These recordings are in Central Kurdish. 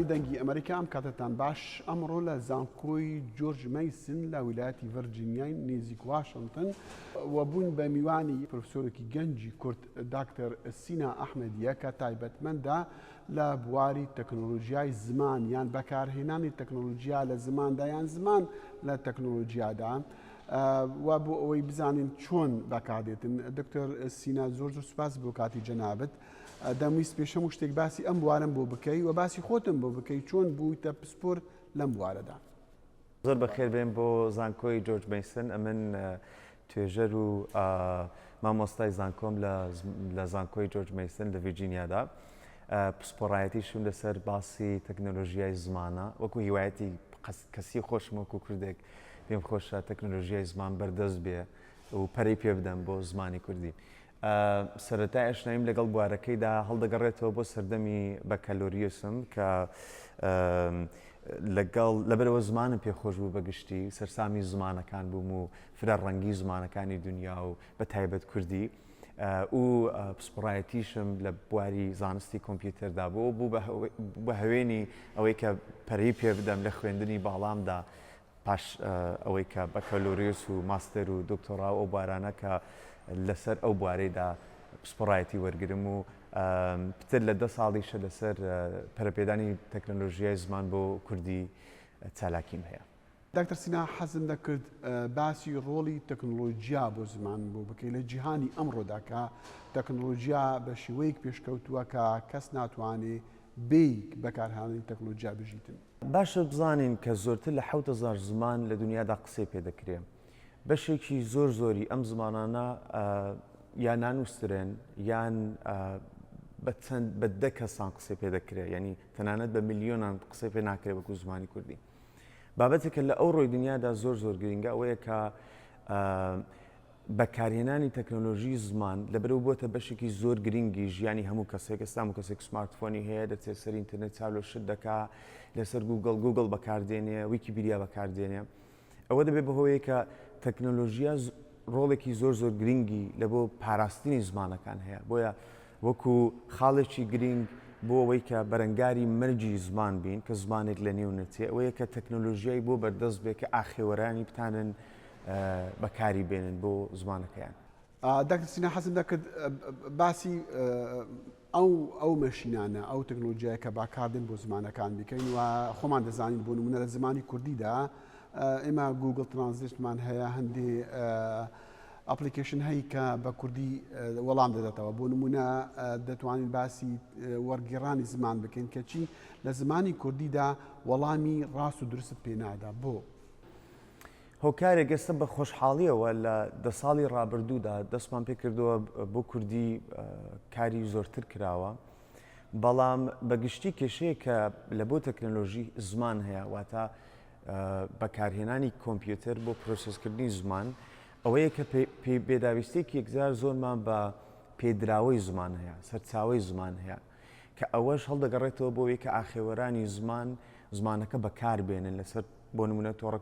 دەنگی ئەمریکا ئەم کاتەتان باش ئەمڕۆ لە زانکۆی جۆرج مەیسن لە ویلایەتی ڤەرجینیای نێزیک واشنتن و بووین بە میوانی پرۆفسۆرێکی گەنجی کورد داکتەر سینا ئەحمەدیە کە تایبەتمەندە لە بواری تەکنۆلۆژیای زمان یان بەکارهێنانی تەکنۆلۆژیا لە زماندا یان زمان لە تەکنۆلۆژیادا و بۆ ئەوەی بزانین چۆن بەکاردێتن دکتۆر سینا زۆر زۆر سوپاس بۆ کاتی جەنابت دەمویست پێش هەموو شتێک باسی ئەم بوارەم بۆ بکەی و باسی خۆتم بۆ بکەی چۆن بوویتە پسپۆر لەم بوارەدا. زۆر بەخێر بێن بۆ زانکۆی جۆرج مەیسن ئەمن توێژەر و مامۆستای زانکۆم لە زانکۆی جۆرج مەیسن لە ڤیرجینیادا پسپۆڕایەتیشم لەسەر باسی تەکنەلۆژیای زمانە وەکو هیوایەتی کەسی خۆشم وەکو کوردێک پێم خۆشە تەکنەلۆژیای زمان بەردەست بێ و پەرەی پێ بدەم بۆ زمانی کوردی. سەرەتای ئاشناییم لەگەڵ بوارەکەیدا هەڵدەگەڕێتەوە بۆ سەردەمی بەکالۆریۆسم کە لەگەڵ لەبەرەوە زمانم پێخۆش بوو بەگشتی سەرسامی زمانەکان بووم و فرە ڕەنگی زمانەکانی دنیا و بە تایبەت کوردی و پسپۆڕایەتیشم لە بواری زانستی کۆمپیوتەردا بوو بوو بە هەوێنی ئەوەی کە پەرەی پێ بدەم لە خوێندنی باڵامدا پاش ئەوەی کە بەکالۆریۆس و ماستەر و دکتۆرا و ئەو بوارانە کە لەسەر ئەو بوارەیدا پسپۆڕایەتی وەرگرم و پتر لە دە ساڵیشە لەسەر پەرەپێدانی تەکنەلۆژیای زمان بۆ کوردی چالاکیم هەیە. دکتۆر سینا حەزم دەکرد باسی ڕۆڵی تەکنۆلۆژیا بۆ زمان بۆ بکەی لە جیهانی ئەمڕۆدا کە تەکنۆلۆژیا بە شێوەیەک پێشکەوتووە کە کەس ناتوانێ بێی بەکارهێنانی تەکنۆلۆژیا بژیتن. باشە بزانین کە زۆرتر لە 7000 زمان لە دنیادا قسەی پێ دەکرێ. بەشێکی زۆر زۆری ئەم زمانانە یا نانووسرێن یان بە چەند بە دە کەسان قسەی پێ دەکرێ یعنی تەنانەت بە ملیۆنان قسەی پێ ناکرێ وەکو زمانی کوردی. بابەتێکە لە ئەو ڕۆی دنیادا زۆر زۆر گرنگە ئەوەیە کە بەکارهێنانی تەکنەلۆژی زمان لەبەرئەوە بووەتە بەشێکی زۆر گرنگی ژیانی هەموو کەسێک، ئێستا هەموو کەسێک سمارتفۆنی هەیە، دەچێت سەر ئینتەرنێت چاو لە شت دەکا، لەسەر گوگڵ گوگڵ بەکاردێنێ، ویکیپیدیا بەکاردێنێ. ئەوە دەبێت بەهۆیە کە تەکنەلۆژیا ڕۆڵێکی زۆر زۆر گرنگی لە بۆ پاراستنی زمانەکان هەیە، بۆیە وەکو خاڵێکی گرنگ بۆ ئەوەی کە بەرەنگاری مەرگی زمان بین کە زمانێک لە نێو نەچێ ئەوەیە کە تەکنەلۆژیای بۆ بەردەست بێ کە ئاخێوەرانی بتانن بەکاری بێنن بۆ زمانەکەیان. دکتۆر سینا حەزم دەکرد باسی ئەو ئەو مەشینانە ئەو تەکنۆلۆژیایە کە باکاردن بۆ زمانەکان بکەین و خۆمان دەزانین بۆ نمونە لە زمانی کوردیدا ئێمە گوگل ترانزلیشتمان هەیە هەندێ ئەپلیکیشن هەیە کە بە کوردی وەڵام دەداتەوە بۆ نمونە دەتوانین باسی وەرگێڕانی زمان بکەین کەچی لە زمانی کوردیدا وەڵامی ڕاست و دروستت پێنادا بۆ هۆکارێک ئێستا بە خۆشحاڵیەوە لە دە ساڵی ڕابردوودا دەستمان پێکردووە بۆ کوردی کاری زۆرتر کراوە بەڵام بە گشتی کێشەیە کە لە بۆ تەکنەلۆژی زمان هەیە واتە بەکارهێنانی کۆمپیوتەر بۆ پرۆسسکردنی زمان ئەوەیە کە پێداویستێکی یەکجار زۆرمان بە پێدراوەی زمان هەیە سەرچاوی زمان هەیە کە ئەوەش هەڵدەگەڕێتەوە بۆ ئەوەی کە ئاخێوەرانی زمان زمانەکە بەکار بێنن لەسەر بۆ نمونە تۆڕە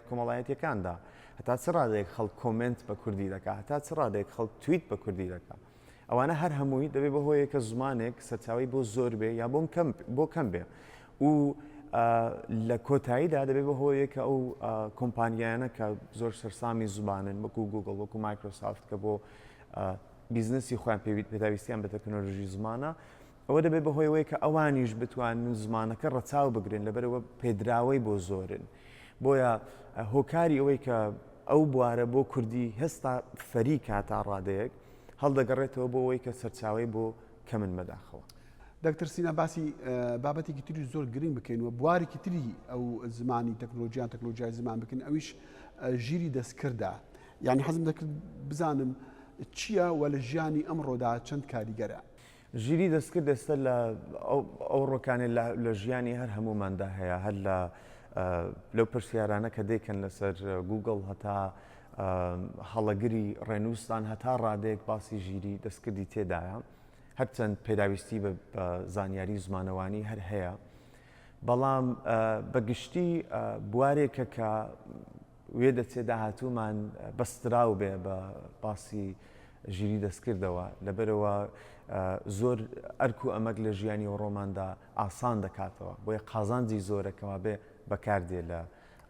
کۆمەڵایەتیەکاندا هەتا چ ڕادەیەک خەڵک comment بە کوردی دەکا هەتا چ ڕادەیەک خەڵک تویت بە کوردی دەکا ئەوانە هەر هەمووی دەبێ بە هۆیە کە زمانێک سەرچاوی بۆ زۆر بێ یا بۆم کەم بۆ کەم بێ و لە کۆتاییدا دەبێ بە هۆیە کە ئەو کۆمپانیایانە کە زۆر سەرسامی زبانن وەکو گوگڵ وەکو مایکرۆسافت کە بۆ بیزنسی خۆیان پێداویستیان بە تەکنۆلۆژی زمانە ئەوە دەبێت بەهۆی ئەوەی کە ئەوانیش بتوانن زمانەکە ڕەچاو بگرن لەبەرئەوە پێدراوەی بۆ زۆرن بۆیە هۆکاری ئەوەی کە ئەو بوارە بۆ کوردی هێستا فەریکە تا ڕادەیەک هەڵدەگەڕێتەوە بۆ ئەوەی کە سەرچاوەی بۆ کەمن بەداخەوە. دکتۆر سینا باسی بابەتێکی تری زۆر گرنگ بکەین و بوارێکی تری ئەو زمانی تەکنۆلۆژیان تەکنۆلۆژیای زمان بکەین ئەویش ژیری دەستکردە یعنی حەزم دەکرد بزانم چییە و لە ژیانی ئەمڕۆدا چەند کاریگەرە؟ ژیری دەستکرد ئێستا لە ئەو ڕۆکانێ لە ژیانی هەر هەمووماندا هەیە هەر لە لەو پرسیارانە کە دەیکەن لەسەر گوگڵ هەتا هەڵەگری ڕێنووسان هەتا ڕادەیەک باسی ژیری دەستکردی تێدایە هەرچەند پێداویستی بە زانیاری زمانەوانی هەر هەیە بەڵام بەگشتی بوارێکە کە وێ دەچێت داهاتوومان بەستراو بێ بە باسی. ژیری دەستکردەوە، لەبەرئەوە زۆر ئەرک و ئەمەک لە ژیانی ئەوڕۆماندا ئاسان دەکاتەوە، بۆیە قازانجی زۆرە کەوابێ بەکاردێ لە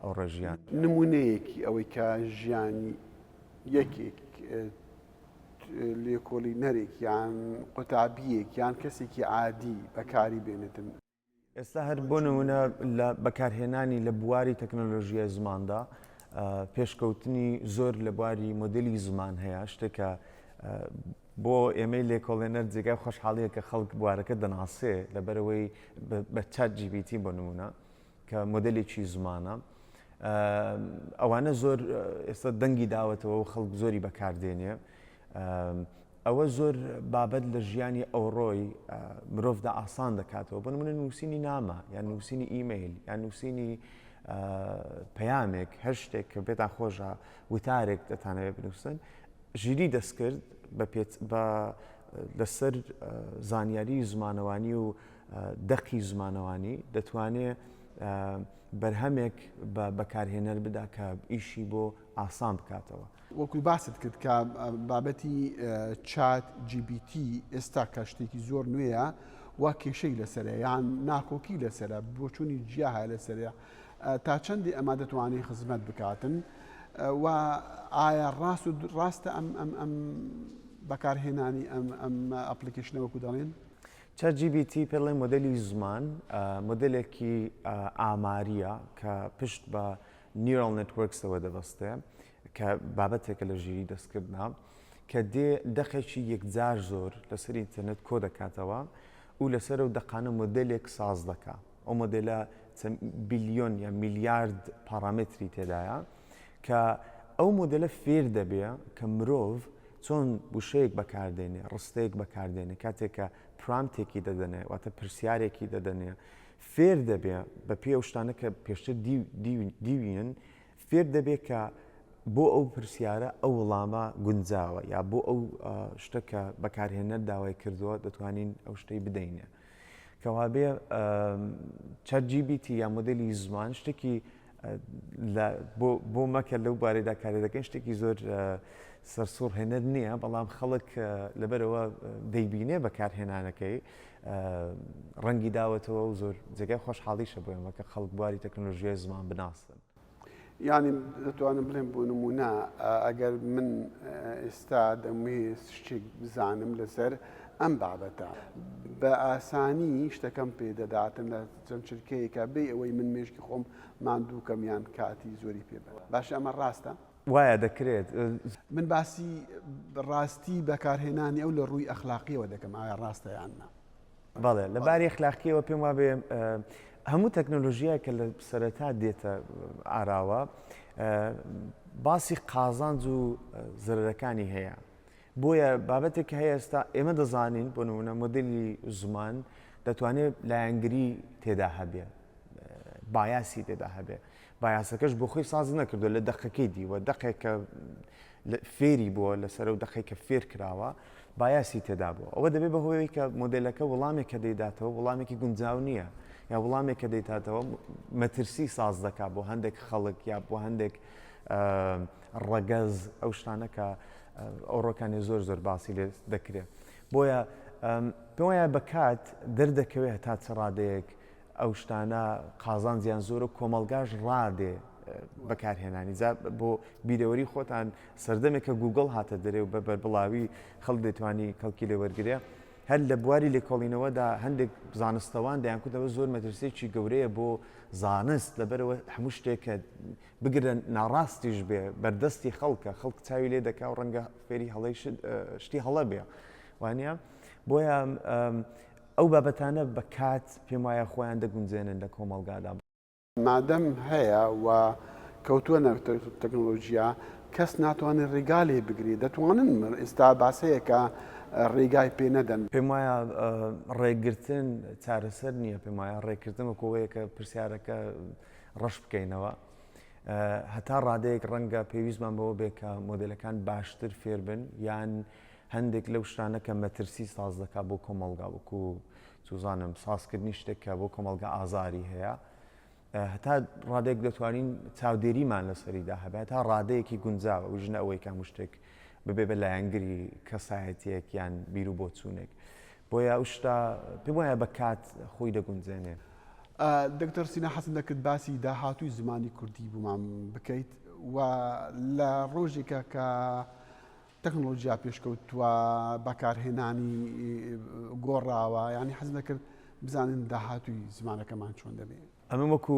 ئەوڕۆ ژیان. نموونەیەکی ئەوەی کە ژیانی یەکێک لێکۆڵینەرێک یان قوتابییەک یان کەسێکی عادی بەکاری بێنێتن. ئێستا هەر بۆ نمونە لە بەکارهێنانی لە بواری تەکنەلۆژیای زماندا پێشکەوتنی زۆر لە بواری مۆدلی زمان هەیە شتێکە بۆ ئێمەی لێکۆڵێنەر جێگای خۆشحاڵیە کە خەڵک بوارەکە دەناسێ لەبەرەوەی بە ChatGPT بۆ نمونە کە مۆدلێکی زمانە ئەوانە زۆر ئێستا دەنگی داوەتەوە و خەڵک زۆری بەکاردێنێ ئەوە زۆر بابەت لە ژیانی ئەوڕۆی مرۆڤدا ئاسان دەکاتەوە بۆ نمونە نووسینی نامە یان نووسینی ئیمەیل یان نووسینی پەیامێک هەر شتێک کە پێتان خۆشە وتارێک دەتانەوێت بنووسن ژیری دەستکرد بە پێت بە لەسەر زانیاری زمانەوانی و دەقی زمانەوانی دەتوانێ بەرهەمێک بە بەکارهێنەر بدا کە ئیشی بۆ ئاسان بکاتەوە. وەکو باست کرد کە بابەتی ChatGPT ئێستا کە شتێکی زۆر نوێیە و کێشەی لەسەرە یان ناکۆکی لەسەرە بۆچوونی جیا هەیە لەسەرە تا چەندی ئەمە دەتوانێت خزمەت بکاتن و ئایا ڕاست و ڕاستە ئەم ئەم ئەم بەکارهێنانی ئەم ئەم application ە وەکو دەڵێن؟ ChatGPT پێ دەڵێن مۆدێلی زمان، مۆدێلێکی ئامارییە کە پشت بە neural networks ەوە دەبەستێ کە بابەتێکە لە ژیری دەستکردە کە دێ دەقێکی یەکجار زۆر لەسەر ئینتەرنێت کۆ دەکاتەوە و لەسەر ئەو دەقانە مۆدێلێک ساز دەکا. ئەو مۆدێلە چەند بیلیۆن یا میلیارد پاڕامێتری تێدایە کە ئەو مۆدێلە فێر دەبێ کە مرۆڤ چۆن وشەیەک بەکاردێنێ، ڕستەیەک بەکاردێنێ، کاتێک کە prompt ێکی دەدەنێ، واتە پرسیارێکی دەدەنێ، فێر دەبێ بە پێی ئەو شتانە کە پێشتر دیوینن، فێر دەبێ کە بۆ ئەو پرسیارە ئەو وڵامە گونجاوە یا بۆ ئەو شتە کە بەکارهێنەر داوای کردووە دەتوانین ئەو شتەی بدەینێ. کەوابێ ChatGPT یا مۆدێلی زمان شتێکی بۆ مەکە لەو بارەدا کارێ دەکەین شتێکی زۆر سەرسوڕهێنەر نییە بەڵام خەڵک لەبەرەوە دەیبینێ بەکارهێنانەکەی ڕەنگی داوەتەوە و زۆر جێگای خۆشحاڵیشە بۆ ئێمە کە خەڵک بواری تەکنۆلۆژیای زمان بناسن. یانی دەتوانم بڵێم بۆ نمونە ئەگەر من ئێستا دەمویست شتێک بزانم لەسەر ئەم بابەتە بە ئاسانی شتەکەم پێ دەداتن لە چەند چرکەیەکە بێ ئەوەی من مێشکی خۆم ماندوو کەم یان کاتی زۆری پێ بەرم باشە ئەمە ڕاستە؟ وایە دەکرێت. من باسی ڕاستی بەکارهێنانی ئەو لە ڕووی ئەخلاقیەوە دەکەم ئایا ڕاستە یان نا؟ بەڵێ لە باری ئەخلاقیەوە پێم وابێ هەموو تەکنەلۆژیای کە لە سەرەتا دێتە ئاراوە باسی قازانج و زەرەرەکانی هەیە بۆیە بابەتێک هەیە ئێستا ئێمە دەزانین بۆ نمونە مۆدلی زمان دەتوانێت لایەنگری تێدا هەبێ bias ی تێدا هەبێ bias ەکەش بۆ خۆی ساز نەکردو لە دەقەکەی دیوە دەقێک کە فێری بووە لەسەر و دەقێک کە فێر کراوە bias ی تێدا بووە ئەوە دەبێت بە هۆی کە مۆدلەکە وڵامێک کە دەیداتەوە وڵامێکی گونجاو نییە یا وڵامێک کە دەیتاتەوە مەترسی ساز دەکات بۆ هەندێک خەڵک یا بۆ هەندێک ڕەگەز ئەو شتانە کە ئەوڕۆکانی زۆر زۆر باسی لێ دەکرێت بۆیە پێم وایە بە کات دەردەکەوێت هەتا چ ڕادەیەک ئەو شتانە قازانجیان زۆرە و کۆمەڵگاش ڕادێ بەکارهێنانی جا بۆ بیرەوەری خۆتان سەردەمێک کە گوگڵ هاتە دەرێ و بە بەربڵاوی خەڵک دەیتوانی کەڵکی لێ وەرگرێ هەر لە بواری لێکۆڵینەوەدا هەندێک زانستەوان دەیانکوتەوە زۆر مەترسیەکی گەورەیە بۆ زانست لەبەرەوە هەموو شتێک کە بگرە ناڕاستیش بێ بەردەستی خەڵکە خەڵک چاوی لێ دەکا و ڕەنگە فێری هەڵەی شتی هەڵە بێ وانە بۆیە ئەو بابەتانە بە کات پێم وایە خۆیان دەگونجێنن لە کۆمەڵگادا. مادەم هەیە و کەوتووە ناو تەکنۆلۆژیا کەس ناتوانێت ڕێگا لێ بگرێت دەتوانن ئێستا باس هەیە کە ڕێگای پێ نەدەن. پێم وایە ڕێگرتن چارەسەر نییە پێم وایە ڕێکردن وەکو ئەوەیە کە پرسیارەکە ڕەش بکەینەوە هەتا ڕادەیەک ڕەنگە پێویستمان بەوە بێ کە مۆدێلەکان باشتر فێر بن یان هەندێک لەو شتانە کە مەترسی ساز دەکات بۆ کۆمەڵگا وەکو چوزانم سازکردنی شتێک کە بۆ کۆمەڵگا ئازاری هەیە هەتا ڕادێک دەتوانین چاودێریمان لەسەریدا هەبێت تا ڕادەیەکی گونجاوە و ژنە ئەوەی کە هەموو شتێک. ببێ بە لایەنگری کەسایەتیەک یان بیر و بۆچوونێک. بۆیە ئەو شتە پێم وایە بە کات خۆی دەگونجێنێ. دکتۆر سینا حەزم دەکرد باسی داهاتووی زمانی کوردی بۆمان بکەیت و لە ڕۆژێکە کە تەکنۆلۆژیا پێشکەوتووە بەکارهێنانی گۆڕاوە یانی حەزم دەکرد بزانین داهاتووی زمانەکەمان چۆن دەبێ. ئەمن وەکو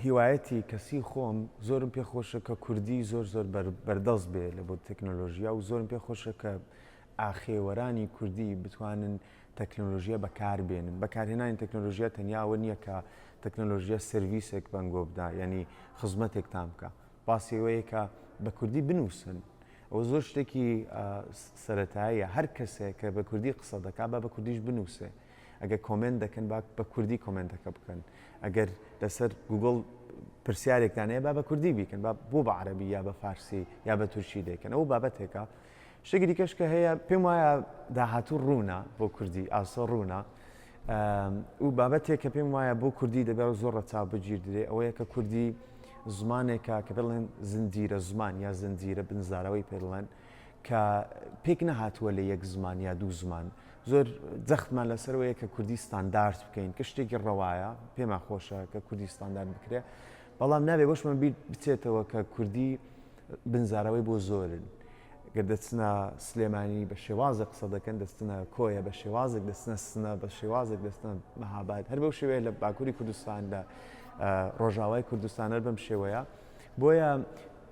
هیوایەتی کەسی خۆم زۆرم پێ خۆشە کە کوردی زۆر زۆر بەردەست بێ لە بۆ تەکنۆلۆژیا و زۆرم پێ خۆشە کە ئاخێوەرانی کوردی بتوانن تەکنۆلۆژیا بەکار بێنن. بەکارهێنانی تەکنۆلۆژیا تەنیا ئەوە نییە کە تەکنۆلۆژیا سێرڤیسێک بەنگۆ بدا یانی خزمەتێکتان بکا. باسی ئەوەیە کە بە کوردی بنووسن. ئەوە زۆر شتێکی سەرەتاییە. هەر کەسێک کە بە کوردی قسە دەکا با بە کوردیش بنووسێ. ئەگەر comment دەکەن با بە کوردی comment ەکە بکەن. ئەگەر لەسەر گوگڵ پرسیارێکتان هەیە با بە کوردی بیکەن، با بۆ بە عەرەبی یا بە فارسی یا بە تورکی دەیکەن. ئەوە بابەتێکە. شتێکی دیکەش کە هەیە پێم وایە داهاتوو ڕوونە بۆ کوردی، ئاسۆ ڕوونە و بابەتێک کە پێم وایە بۆ کوردی دەبێت زۆر ڕەچاو بگیردرێ ئەوەیە کە کوردی زمانێکە کە بڵێن زنجیرە زمان یا زنجیرە بنزارەوەی پێ دەڵێن کە پێک نەهاتووە لە یەک زمان یا دوو زمان زۆر جەختمان لەسەرەوەیە کە کوردی ستاندارد بکەین کە شتێکی ڕەوایە پێمان خۆشە کە کوردی ستاندارد بکرێ بەڵام نابێ بۆشمان بیر بچێتەوە کە کوردی بنزارەوەی بۆ زۆرن گەر دەچنە سلێمانی بە شێوازێک قسە دەکەن، دەچنە کۆیە بە شێوازێک، دەچنە سنە بە شێوازێک، دەچنە مەهاباد هەر بەو شێوەیە لە باکووری کوردستان لە ڕۆژاوای کوردستان هەر بەم شێوەیە. بۆیە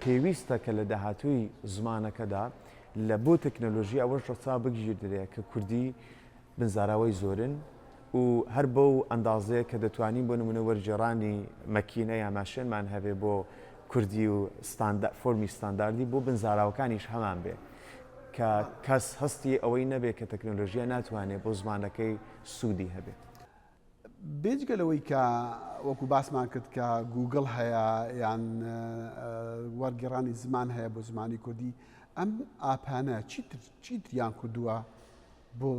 پێویستە کە لە داهاتووی زمانەکەدا لە بۆ تەکنەلۆژی ئەوەش ڕەچاو بگیردرێ کە کوردی بنزاراوەی زۆرن و هەر بەو ئەندازەیە کە دەتوانین بۆ نموونە وەرگێڕانی مەکینە یا ماشێنمان هەبێ بۆ کوردی و فۆرمی ستانداردی بۆ بنزاراوەکانیش هەمان بێ کە کەس هەستی ئەوەی نەبێ کە تەکنۆلۆژیا ناتوانێ بۆ زمانەکەی سوودی هەبێ. بێجگە لەوەی کە وەکو باسمان کرد کە گووگڵ هەیە یان وەرگێڕانی زمان هەیە بۆ زمانی کوردی، ئەم ئاپانە چیتر چیتریان کردووە بۆ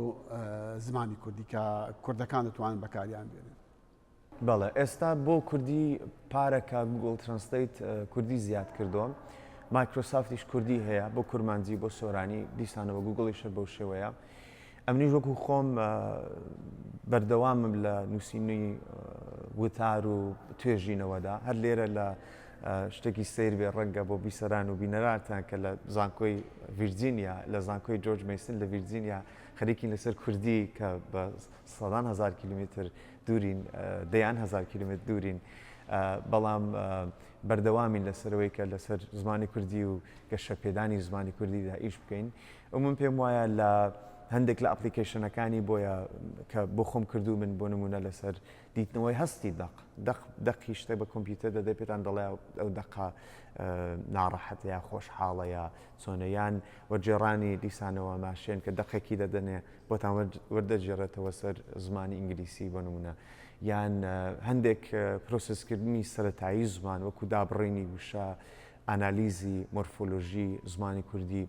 زمانی کوردی کە کوردەکان دەتوانن بەکاریان بێنن؟ بەڵێ ئێستا بۆ کوردی پارەکە Google Translate کوردی زیاد کردووە مایکرۆسافتیش کوردی هەیە بۆ کورمانجی بۆ سۆرانی دیسانەوە گوگڵیش هەر بەو شێوەیە ئەمنیش وەکو خۆم بەردەوامم لە نووسینی وتار و توێژینەوەدا هەر لێرە لە شتێکی سیر بێ ڕەنگە بۆ بیسەران و بینەرانتان کە لە زانکۆی ڤیرجینیا لە زانکۆی جۆرج مەیسن لە ڤیرجینیا خەریکین لەسەر کوردی کە بە سەدان هزار کیلومتر دوورین دەیان هزار کیلومتر دوورین بەڵام بەردەوامین لەسەرەوەی کە لەسەر زمانی کوردی و گەشەپێدانی زمانی کوردیدا ئیش بکەین و من پێم وایە لە هەندێک لە application ەکانی بۆیە کە بۆ خۆم کردو من بۆ نمونە لەسەر دیتنەوەی هەستی دەق دەق دەقی شتێک بە کۆمپیوتەر دەدەی پێتان دەڵێ ئەو دەقە ناڕەحەتە یا خۆشحاڵە یا چۆنە یان وەرگێڕانی دیسانەوە ماشێن کە دەقێکی دەدەنێ بۆتان وەردەگێڕێتەوە سەر زمانی ئینگلیسی بۆ نمونە یان هەندێک پرۆسسکردنی سەتایی زمان وەکو دابڕینی وشە ئانالیزی مۆرفۆلۆژی زمانی کوردی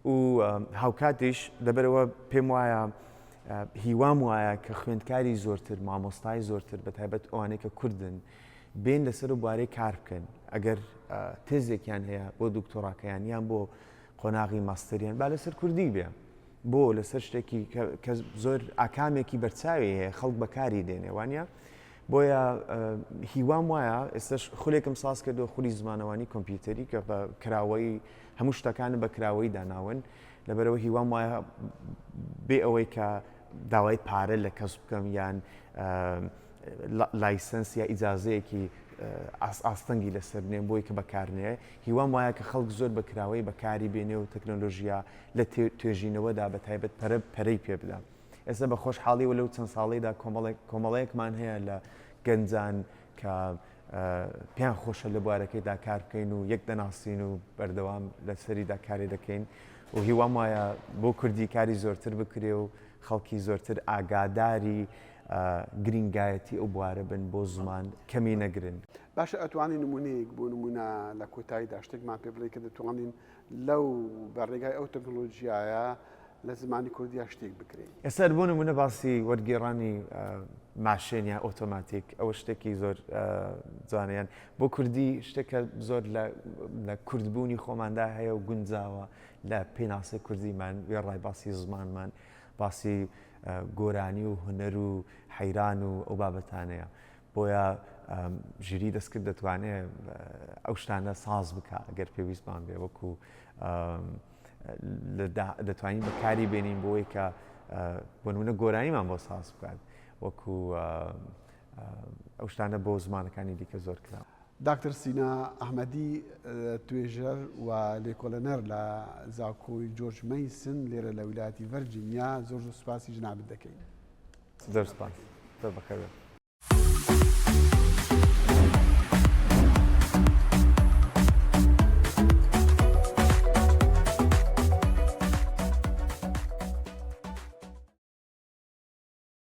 و هاوکاتیش لەبەرەوە پێم وایە هیوام وایە کە خوێندکاری زۆرتر مامۆستای زۆرتر بە تایبەت ئەوانەی کە کوردن بێن لەسەر و بوارەی کار بکەن ئەگەر تێزێکیان هەیە بۆ دکتۆراکەیان یان بۆ قۆناغی ماستەریان با لەسەر کوردی بێ بۆ لەسەر شتێکی کە زۆر ئاکامێکی بەرچاوی هەیە خەڵک بەکاری دێنێ وانە بۆیە هیوام وایە ئێستش خولێکم ساز کردو خولی زمانەوانی کۆمپیوتەری کە بە کراوەی هەموو شتەکانم بە کراوەی داناون لەبەرەوە هیوام وایە بێ ئەوەی کە داوای پارە لە کەس بکەم یان license یا ئیجازەیەکی ئاستەنگی لەسەر بنێم بۆی کە بەکارنێ هیوام وایە کە خەڵک زۆر بە کراوەی بەکاری بێنێ و تەکنۆلۆژیا لە توێژینەوەدا بە تایبەت پەرە پەرەی پێ بدا ئێستا بە خۆشحاڵی و لەو چەند ساڵەیدا کۆمەڵێک کۆمەڵەیەکمان هەیە لە گەنجان کە پێیان خۆشە لە بوارەکەیدا کار بکەین و یەک دەناسین و بەردەوام لەسەریدا کاری دەکەین و هیوام وایە بۆ کوردی کاری زۆرتر بکرێ و خەڵکی زۆرتر ئاگاداری گرینگایەتی ئەو بوارە بن بۆ زمان کەمی نەگرن. باشە ئەتوانی نمونەیەک بۆ نمونە لە کۆتاییدا شتێکمان پێ بڵێی کە دەتوانین لەو بە ڕێگای ئەو تەکنۆلۆژیایە. لە زمانی کوردیا شتێک بکرێ. ئێستا بۆ نموونە باسی وەرگێڕانی ماشێن یا ئۆتۆماتیک ئەوە شتێکی زۆر جوانە یان بۆ کوردی شتێکە زۆر لە کوردبوونی خۆماندا هەیە و گونجاوە لە پێناسەی کوردیمان وێڕای باسی زمانمان باسی گۆرانی و هونەر و حەیران و ئەو بابەتانەیە بۆیە ژیری دەستکرد دەتوانێت ئەو شتانە ساز بکە ئەگەر پێویستمان بێ وەکو دەتوانین بەکاری بێنین بۆی کە بۆ نمونە گۆرانیمان بۆ ساز بکات وەکو ئەو شتانە بۆ زمانەکانی دیکە زۆر کرا. داکتەر سینا ئەحمەدی توێژەر و لێکۆڵەنەر لە زاکۆی جۆرج مەیسن لێرە لە ویلایەتی ڤەرجینیا زۆر زۆر سوپاسی جنابت دەکەین. زۆر سوپاس. زۆر بەخێر بێن.